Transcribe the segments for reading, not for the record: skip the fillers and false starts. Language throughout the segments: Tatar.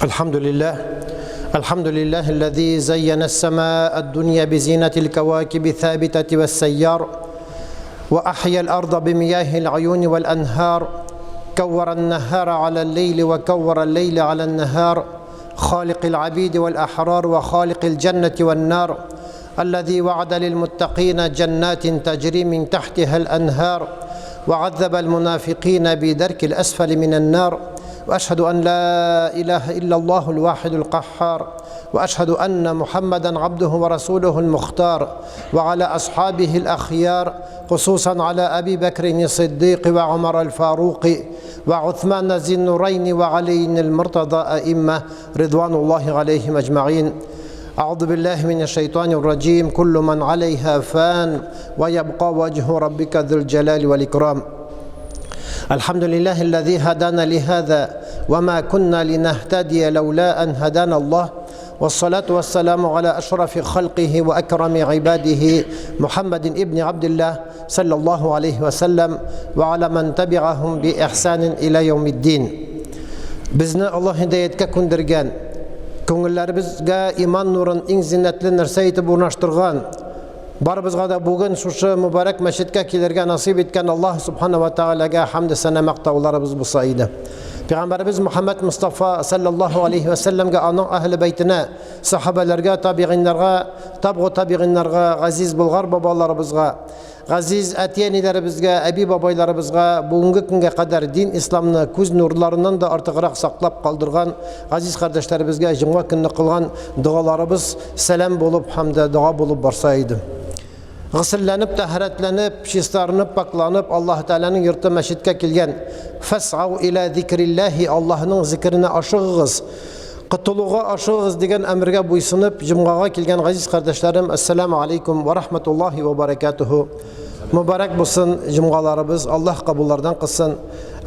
الحمد لله الحمد لله الذي زين السماء الدنيا بزينة الكواكب الثابتة والسيار وأحيا الأرض بمياه العيون والأنهار كور النهار على الليل وكور الليل على النهار خالق العبيد والأحرار وخالق الجنة والنار الذي وعد للمتقين جنات تجري من تحتها الأنهار وعذب المنافقين بدرك الأسفل من النار وأشهد أن لا إله إلا الله الواحد القهار وأشهد أن محمدا عبده ورسوله المختار وعلى أصحابه الأخيار خصوصا على أبي بكر الصديق وعمر الفاروق وعثمان ذي النورين وعلي المرتضى أئمة رضوان الله عليهم أجمعين أعوذ بالله من الشيطان الرجيم كل من عليها فان ويبقى وجه ربك ذو الجلال والإكرام الحمد لله الذي هدانا لهذا وما كنا لنهتدي لولا أن هدانا الله والصلاة والسلام على أشرف خلقه وأكرم عباده محمد ابن عبد الله صلى الله عليه وسلم وعلى من تبعهم بإحسان إلى يوم الدين Безне Аллаһ һидаяткә күндергән, күңелләребезгә иман нурын иң зиннәтле нәрсә итеп урнаштырган, барыбызга да бүген шушы мөбарәк мәчеткә килергә насыйп иткән Аллаһ субхана ва тәгаләгә хәмде сәнә мактауларыбыз булса иде. Пәйгамбәребез Мухаммад Мустафа саллаллаһу алейхи ва сәлләмгә, аның әһле бәйтенә, сахабәләргә, табигыйннарга, табгу табигыйннарга, газиз болгар бабаларыбызга, Газиз әти-әниләребезгә, әби-бабайларыбызга бүгенге көнгә кадәр дин исламны күз нурларыннан да артыграк саклап калдырган газиз кардәшләребезгә җомга көнне кылган догаларыбыз сәлам булып һәм дә дога булып барса иде. Госелләнеп, тәһарәтләнеп, чистарынып, пакьланып, Аллаһ Тәгаләнең йорты мәчеткә килгән. Фәсау иля зикрилләһи, Аллаһның зикеренә ашыгыгыз. Котылуга ашыгыгыз дигән әмергә буйсынып, җомгага килгән газиз кардәшләрем, әссәламу алейкум ва рахматуллахи ва баракатуху. Мөбарәк булсын җомгаларыбыз, Аллаһ кабуллардан кылсын.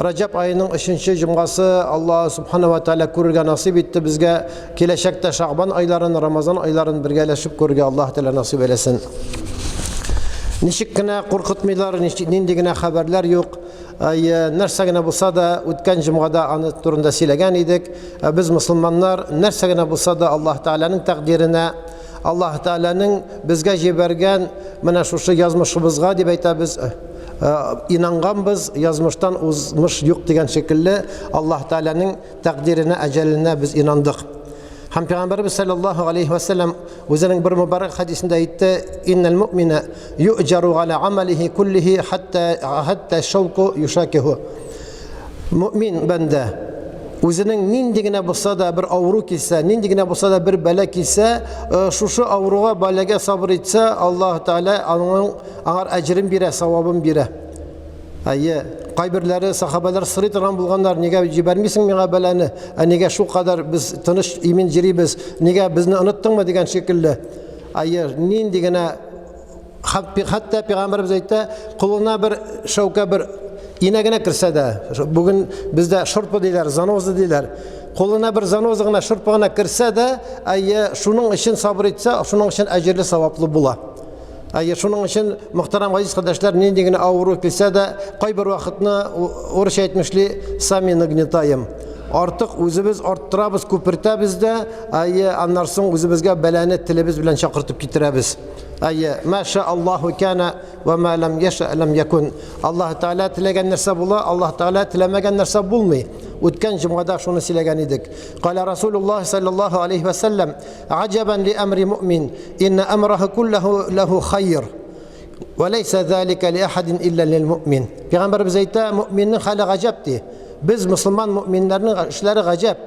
Раҗаб аеның өченче җомгасы Аллаһ субхана ва тааля күрергә насыйп итте безгә. Киләчәктә Шагбан айларын, Рамазан айларын бергәләшеп күрергә Аллаһ Тәгалә насыйп әйләсен. Ничек кенә куркытмыйлар, нинди генә хәбәрләр юк. Әйе, нәрсә генә булса да, үткән җомгада аны турында сөйләгән идек. Ә без мусульманнар нәрсә генә булса да Аллаһ Тәгаләнең тәкъдиренә, Аллаһ Тәгаләнең безгә җибәргән менә шушы язмышыбызга дип әйтәбез, инанганбыз, язмыштан узмыш юк дигән шикелле Аллаһ Тәгаләнең тәкъдиренә, әҗәленә без инандык. Һәм Пәйгамбәребез саллаллаһу алейхи ва саллям үзенең бер мөбарәк хәдисендә әйтте: "Иннал муъмина юъҗару аля амалихи куллихи хатта хатта шауку юшакиху". Мөмин бәндә үзенең нинди генә булса да бер авыру килсә, нинди генә булса да бер бәла килсә, э, шушы авыруга, бәлагә сабыр итсә, Аллаһ Тәгалә аның аңар әҗерен бирә, савабын бирә. Әйе, кайберләре сахабәләр сорый торган булганнар, нигә җибәрмисең миңа бәлане? Ә нигә шул кадәр без тыныч, имин йөрибез? Нигә безне оныттыңмы дигән шикелле. Әйе, нинди генә хәтта пәйгамбәребез әйтә, кулына бер шәүкә бер инә генә керсә дә, бүген бездә шырпы диләр, заноза диләр. Кулына бер заноза гына, шырпы гына керсә дә, әйе, шуның өчен сабыр итсә, шуның өчен әҗерле саваплы була. Әйе, шуның өчен, мөхтәрәм газиз кардәшләр, нинди генә авыру килсә дә, кайбер вакытны урысча әйтмешли, сами нагнетаем. Артык үзебез арттырабыз, күпертәбез дә, әйе, аннан соң үзебезгә бәлане телебез белән чакыртып китерәбез. Әйе, ма ша Аллаһу кана ва ма лам яша лам якун. Аллаһ Тәгалә теләгән нәрсә була, Аллаһ Тәгалә теләмәгән нәрсә булмый. Үткән җомгада шуны сөйләгән идек. Кала Расулуллаһ саллаллаһу алейхи ва саллям, Аҗабан ли әмри муъмин, инна әмраһу куллаһу ләһу хайр. Ва ләйсә залика ли ахадин илля лил муъмин. Пәйгамбәребез әйтә, муъминнең хәле гаҗәп ди. Без мусульман муъминнәрнең эшләре гаҗәп.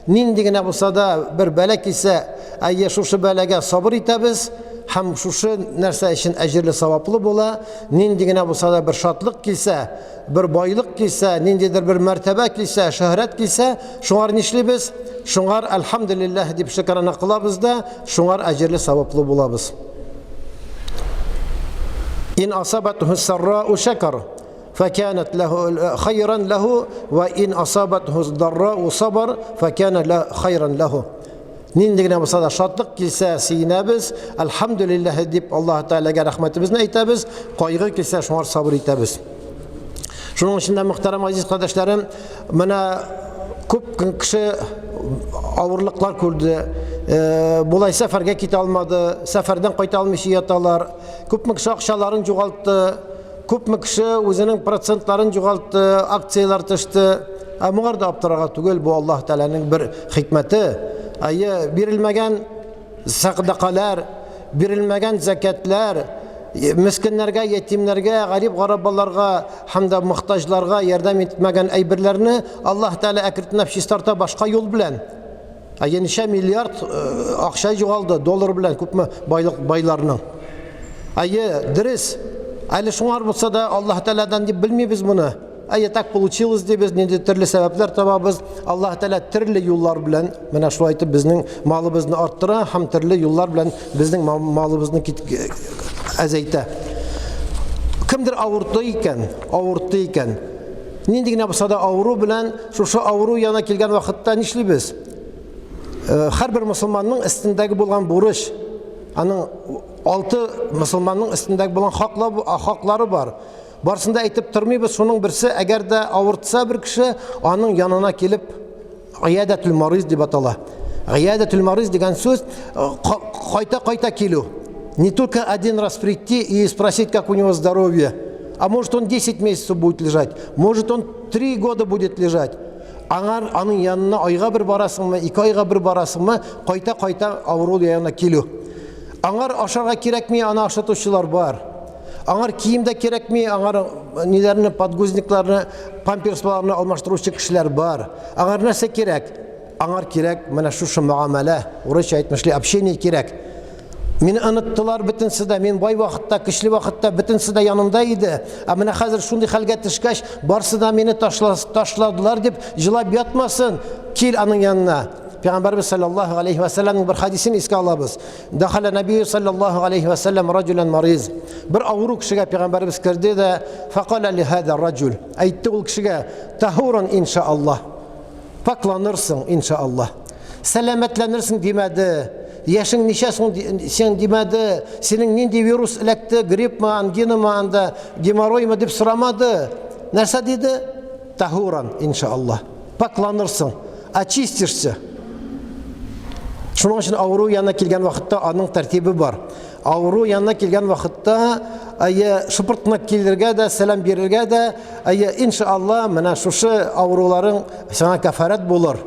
Нинди генә булса да бер бәла килсә, әйе, шушы бәлагә сабыр итәбез һәм шушы нәрсә өчен әҗерле саваплы була. Нинди генә булса да бер шатлык килсә, бер байлык килсә, ниндидер бер мәртәбә килсә, шөһрәт килсә, шуңар нишлибез? Шуңар әлхәмдүлилләһ дип шөкрана кылабыз да, шуңар әҗерле саваплы булабыз. Ин асабатху саррау шакар факанат лаху хайран лаху ва ин асабатху даррау сабар факана ла хайран лаху. Нинди генә булса да шатлык килсә, сөенәбез, әлхәмдүлилләһ дип Аллаһ Тәгаләгә рәхмәтебезне әйтәбез, кайгы килсә, шуңар сабыр итәбез. Шуның өчен дә, мөхтәрәм газиз кардәшләрем, менә күп кеше авырлыклар күрде. Болай сәфәргә китә алмады, сәфәрдән кайта алмыйча яталар. Күпме кеше акчаларын югалтты, күпме кеше үзенең процентларын югалтты, акцияләр төште. Ә моңар да аптырарга түгел, бу Аллаһ Тәгаләнең бер хикмәте. Әйе, бирелмәгән сәдакалар, бирелмәгән зәкятләр, мескеннәргә, ятимнәргә, гарип-гарабаларга һәм дә мохтаҗларга ярдәм итмәгән әйберләрне Аллаһ Тәгалә әкренләп чистарта башка юл белән. Ә ничә миллиард э, акча югалды доллар белән күпме байлык байларның. Әйе, дөрес. Әле шуңар булса да Аллаһ Тәгаләдән дип белмибез моны. Әйе, так получилось дибез, нинди төрле сәбәпләр табабыз. Аллаһ Тәгалә төрле юллар белән менә шулай итеп безнең малыбызны арттыра һәм төрле юллар белән безнең малыбызны әзәйтә. Кемдер авырты икән, авырты икән. Нинди генә булса да авыру белән шушы авыру яна килгән вакытта нишлибез? Э, һәрбер мусульманның өстендәге булган бурыч, аның алты мусульманның өстендәге булган хаклары бар. Барсын да әйтеп тормыйбыз, шуның берсе, әгәр дә авыртса бер кеше, аның янына килеп, гыядәтүл мариз дип атала. Гыядәтүл мариз дигән сүз э, кайта-кайта килү. Не только один раз прийти и спросить, как у него здоровье. А может он 10 месяцев будет лежать, может он 3 года будет лежать. Аңар аның янына айга бер барасыңмы, ике айга бер барасыңмы, кайта-кайта авыру янына килү. Аңар ашарга кирәкми, аны ашатучылар бар. Аңар кием дә кирәкми, аңар э, ниләрне, подгузникларны, памперсларны алмаштыручы кешеләр бар. Аңар нәрсә кирәк? Аңар кирәк менә шушы мөгамәлә, урысча әйтмешли, общение кирәк. Мине оныттылар бөтенсе дә, мин бай вакытта, көчле вакытта бөтенсе дә янымда иде. Ә менә хәзер шундый хәлгә төшкәч, барсы да мине ташладылар дип җылап ятмасын. Кил аның янына. Пәйгамбәрбез саллаллаһу алейхи ва сәлламның бер хадисен искә алабыз. Дахаля нәбию саллаллаһу алейхи ва саллям раджулан мариз. Бер авыру кешегә пәйгамбәребез керде дә, факаля ли хада раджул. Әйтте ул кешегә, тахуран иншааллаһ. Пакланырсың иншааллаһ. Сәламәтләнерсең димәде. Яшең ничә соң син димәде. Синең нинди вирус эләкте, гриппмы, ангинамы анда, геморроймы дип сорамады. Нәрсә диде? Тахуран иншааллаһ. Пакланырсың, очистишься. Шуның өчен авыру янына килгән вакытта аның тәртибе бар. Авыру янына килгән вакытта, әйе, шыпырт кына килергә дә, сәлам бирергә дә, әйе, иншалла, менә шушы авыруларың сиңа кәфарәт булыр.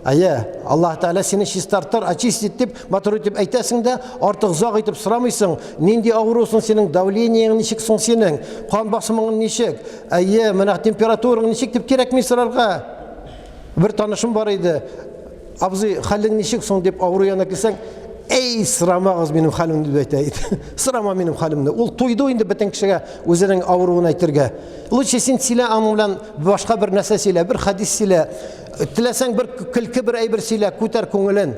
Әйе, Аллаһ Тәгалә сине чистартыр, очистит дип, матур итеп әйтәсең дә, артык озак итеп сорамыйсың. Нинди авыру соң синең, давлениең ничек соң синең, кан басымың ничек? Әйе, менә температураң ничек дип кирәкми сорарга. Бер танышым бар иде. Абзый, хәлең ничек соң дип авыру янына килсәң, әй, сорамагыз минем хәлемне дип әйтә иде. Сорама минем хәлемне. Ул туйды инде бөтен кешегә үзенең авыруын әйтергә. Лучше син сөйлә аның белән башка бер нәрсә сөйлә, бер хәдис сөйлә. Теләсәң бер көлке бер әйбер сөйлә, күтәр күңелен.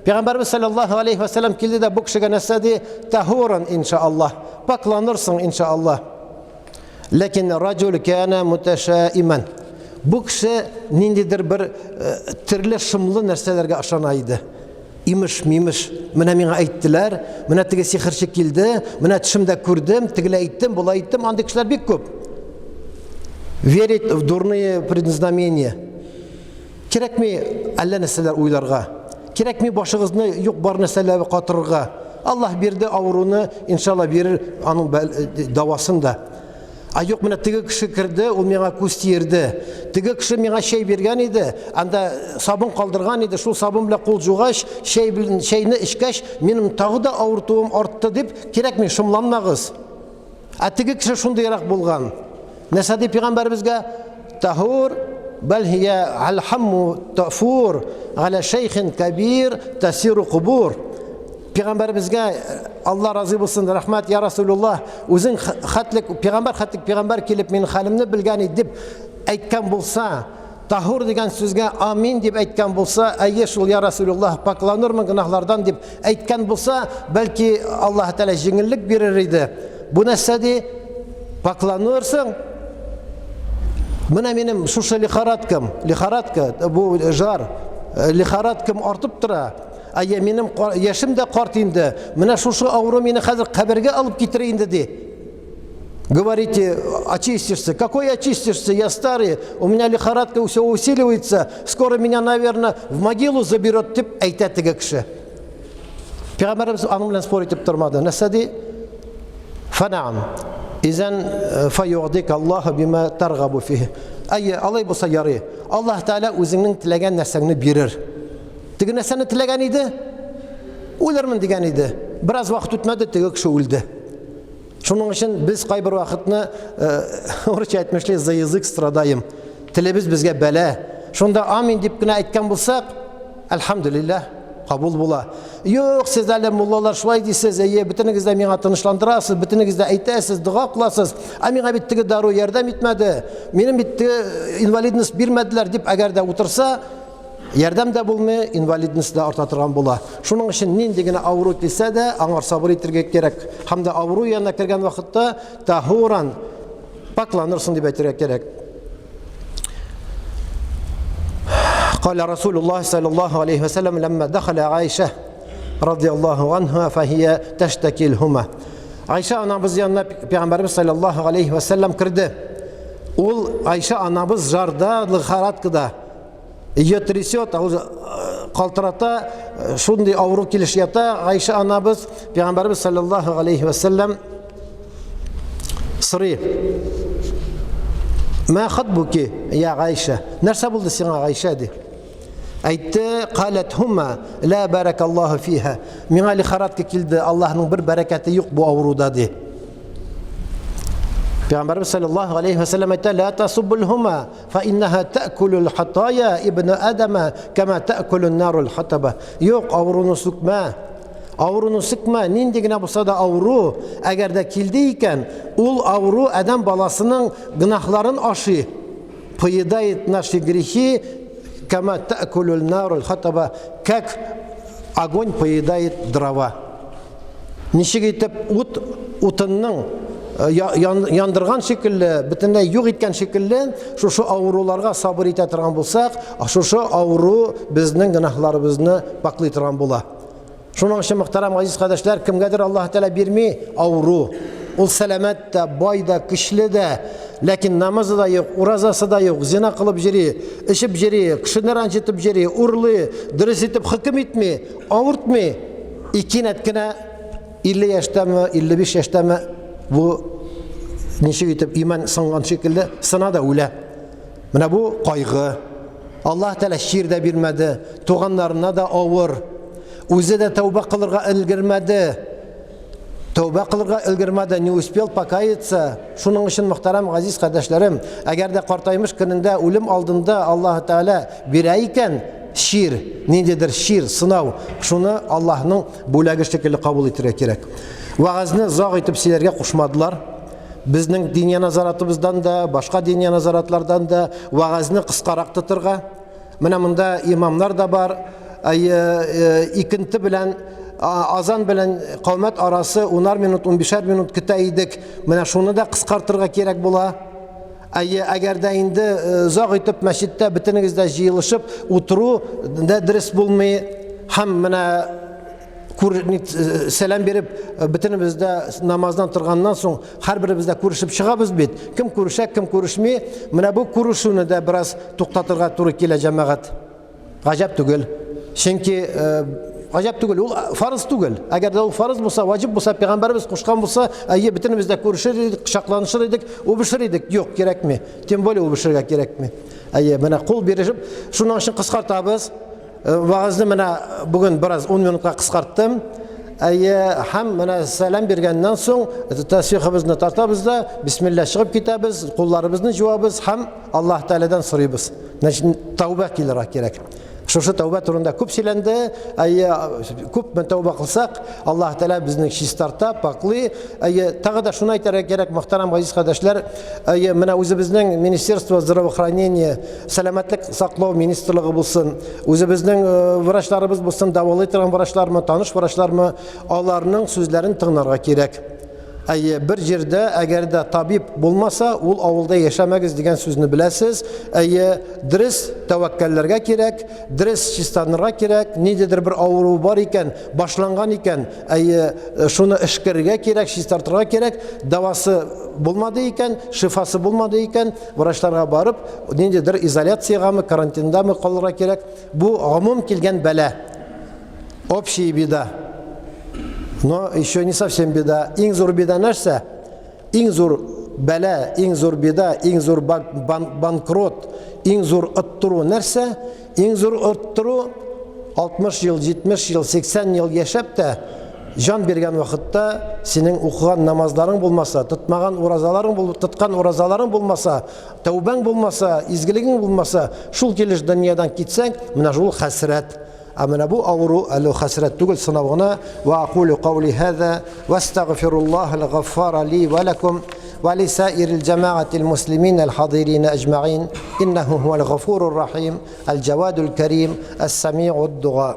Пәйгамбәрбез саллаллаһу алейхи ва саллям килде дә бу кешегә нәрсә ди? Тахуран иншааллаһ. Пакланырсың иншааллаһ. Ләкин раҗул кана муташаиман. Бу кеше ниндидер бер э, төрле шомлы нәрсәләргә ышана иде. Имеш, мимеш, менә миңа әйттеләр, менә теге сихерче килде, менә төшемдә күрдем, тегеләй әйттем, болай әйттем, андый кешеләр бик күп. Верить в дурные предзнамения. Кирәкми әллә нәрсәләр уйларга. Кирәкми башыгызны юк бар нәрсәләргә катырырга. Аллаһ бирде авыруны, иншалла бирер аның э, давасын да. А юк, менә теге кеше керде, ул миңа күз тиерде. Теге кеше миңа чәй биргән иде, анда сабын калдырган иде, шул сабын белән кул жугач, чәй белән чәйне эчкәч, минем тагы да авыртуым артты дип, кирәкми, шомланмагыз. Ә теге кеше шундыйрак булган. Нәрсә ди пәйгамбәребезгә? Тахур бәл һия алхамму тафур аля шәйхин кабир тасиру кубур. Пәйгамбәребезгә Алла разый булсын, рәхмәт, я Расулуллаһ, үзең хәтлек пәйгамбәр хәтлек пәйгамбәр килеп минем хәлемне белгән иде дип әйткән булса, Тахур дигән сүзгә амин дип әйткән булса, әйе шул, я Расулуллаһ, пакланырмын гөнаһлардан дип әйткән булса, бәлки Аллаһ Тәгалә җиңеллек бирер иде. Бу нәрсә ди? Пакланырсың. Менә минем шушы лихорадкам, лихорадка, бу жар, э, лихорадкам артып тора. Әйе, минем яшем дә карт инде. Менә шушы авыру мине хәзер кабергә алып китерә инде ди. Говорите, очистишься. Какой очистишься? Я старый, у меня лихорадка все усиливается. Скоро меня, наверное, в могилу заберет, дип әйтә теге кеше. Пәйгамбәребез аның белән спор итеп тормады. Нәрсә ди? Фанам. Изән э, фаюгдик Аллаһу бима таргабу фихи. Әйе, алай булса ярый. Аллаһ Тәгалә үзеңнең теләгән нәрсәңне бирер. Теге нәрсәне теләгән иде? Үлермен дигән иде. Бераз вакыт үтмәде, теге кеше үлде. Шуның өчен без кайбер вакытны, э, урысча әйтмешли, за язык страдаем. Телебез безгә бәла. Шунда амин дип кенә әйткән булсак, әлхәмдүлилләһ, кабул була. Юк, сез әле муллалар шулай дисез, әйе, бөтенегез дә миңа тынычландырасыз, бөтенегез дә әйтәсез, дога кыласыз. Ә миңа бит теге дару ярдәм итмәде. Минем бит теге инвалидность бирмәделәр дип, әгәр дә утырса, Ярдәм дә булмый, инвалидность да арта торган була. Шуның өчен нинди генә авыру килсә дә, аңар сабыр итәргә кирәк. Һәм дә авыру янына кергән вакытта таһуран пакланырсың дип әйтергә кирәк. قال رسول الله صلى الله عليه وسلم لما دخل عائشة رضي الله عنها فهي تشتكي الهمة Айша анабыз янына Пәйгамбәрбез саллаллаһу алейхи вәсәлләм керде. Ул Айша анабыз жарда, лихорадкада. Ее трясет, ул калтырата, шундый авыру килеш ята. Айша анабыз Пәйгамбәрбез саллаллаһу алейхи вәсәлләм сорый. Ма хатбуки, я Айша? Нәрсә булды сиңа, Айша ди? Әйтте, каләт һума, ла баракаллаһу фиха. Миңа лихорадка килде, Аллаһның бер бәрәкәте юк бу авыруда ди. Пәйгамбәрбез саллаллаһу алейхи ва саллям әйтә, ла тасуббул һума, фа иннаха таакулул хатая ибн адама кама таакулун нарул хатаба. Юк, авыруны сүкмә. Авыруны сүкмә, нинди генә булса да авыру, әгәр дә килде икән, ул авыру адәм баласының гөнаһларын ашый. Поедает наши грехи, кама таакулул нарул хатаба, как огонь поедает дрова. Ничек итеп ут утынның э, яндырган шикелле, бөтенләй юк иткән шикелле, шушы авыруларга сабыр итә торган булсак, шушы авыру безнең гөнаһларыбызны паклый торган була. Шуның өчен, мөхтәрәм газиз кардәшләр, кемгәдер Аллаһ Тәгалә бирми авыру. Ул сәламәт тә, бай да, көчле дә, ләкин намазы да юк, уразасы да юк, зина кылып йөри, эчеп йөри, кешене рәнҗетеп йөри, урлый, дөрес итеп хөкем итми, авыртмый. И кинәт кенә 50 яшьтәме, 55 яшьтәме бу ничек итеп иман сынган шикелле сына да үлә. Менә бу кайгы. Аллаһ Тәгалә чир дә бирмәде, туганнарына да авыр. Үзе дә тәүбә кылырга өлгермәде. Тәүбә кылырга өлгермәде, не успел покаяться. Шуның өчен, мөхтәрәм газиз кардәшләрем, әгәр дә картаймыш көнендә үлем алдында Аллаһ Тәгалә бирә икән, чир, ниндидер чир, сынау, шуны Аллаһның бүләге шикелле кабул итәргә кирәк. Вәгазьне озак итеп сөйләргә кушмадылар. Безнең диния назаратыбыздан да, башка диния назаратлардан да вәгазьне кыскарак тотырга. Менә монда имамнар да бар. Э, икенте белән азан белән каумәт арасы унар минут, унбишәр минут көтә идек. Менә шуны да кыскартырга кирәк була. Әйе, әгәр дә инде э, озак итеп мәчеттә бөтенегез дә җыелышып утыру да дөрес булмый. Һәм менә Э, сәлам биреп, э, бөтенебез дә намаздан торганнан соң һәрберебез дә күрешеп чыгабыз бит. Кем күрешә, кем күрешми. Менә бу күрешүне дә бераз туктатырга туры килә, җәмәгать. Гаҗәп түгел. Чөнки э, гаҗәп түгел, ул фарыз түгел. Әгәр дә ул фарыз булса, ваҗиб булса, пәйгамбәребез кушкан булса, әйе, бөтенебез дә күрешер идек, кочакланышыр идек, үбешер идек. Юк, кирәкми. Тем более үбешергә кирәкми. Әйе, менә кул бирешеп, шуның өчен кыскартабыз. Э, вагызны менә бүген бераз 10 минутка кыскарттым. Әйе, һәм менә сәлам биргәннән соң тәсбихыбызны тартабыз да, бисмилла чыгып китәбез, кулларыбызны җуабыз һәм Аллаһ Тәгаләдән сорыйбыз. Значит, тәүбә килергә кирәк. Шушы тәүбә турында күп сөйләнде. Әйе, күпме тәүбә кылсак, Аллаһ Тәгалә безне чистарта, паклый. Әйе, тагы да шуны әйтергә кирәк, мөхтәрәм газиз кардәшләр, әйе, менә үзебезнең Министерство здравоохранения, сәламәтлек саклау министрлыгы булсын, үзебезнең э, врачларыбыз булсын, дәвалый торган врачлармы, таныш врачлармы, аларның сүзләрен тыңларга кирәк. Әйе, бер җирдә әгәр дә табиб булмаса, ул авылда яшәмәгез дигән сүзне беләсез. Әйе, дөрес тәвәккәлләргә кирәк, дөрес чистанырга кирәк, ниндидер бер авыру бар икән, башланган икән, әйе, шуны эшкәрергә кирәк, чистартырга кирәк. Дәвасы булмады икән, шифасы булмады икән, врачларга барып, ниндидер изоляциягәме, карантиндамы калырга кирәк. Бу гомум килгән бәла. Общая беда. Но еще не совсем беда. Иң зур беда нәрсә? Иң зур бәла, иң зур беда, иң зур банкрот, иң зур оттыру нәрсә? Иң зур оттыру 60 ел, 70 ел, 80 ел яшәп тә, җан биргән вакытта синең укыган намазларың булмаса, тотмаган уразаларың бул, тоткан уразаларың булмаса, тәүбәң булмаса, изгелегең булмаса, шул килеш дөньядан китсәң, менә шул хәсрәт. Ә менә бу авыру әле хәсрәт түгел, сынау гына. Ва акулю каули хаза вастагфируллаһал гаффара ли ва лакум ва ли саирил джамаатил муслимин аль хадирин аҗмаин иннаху хуал гафурур рахим аль джавадул карим ас-самиуд дуа.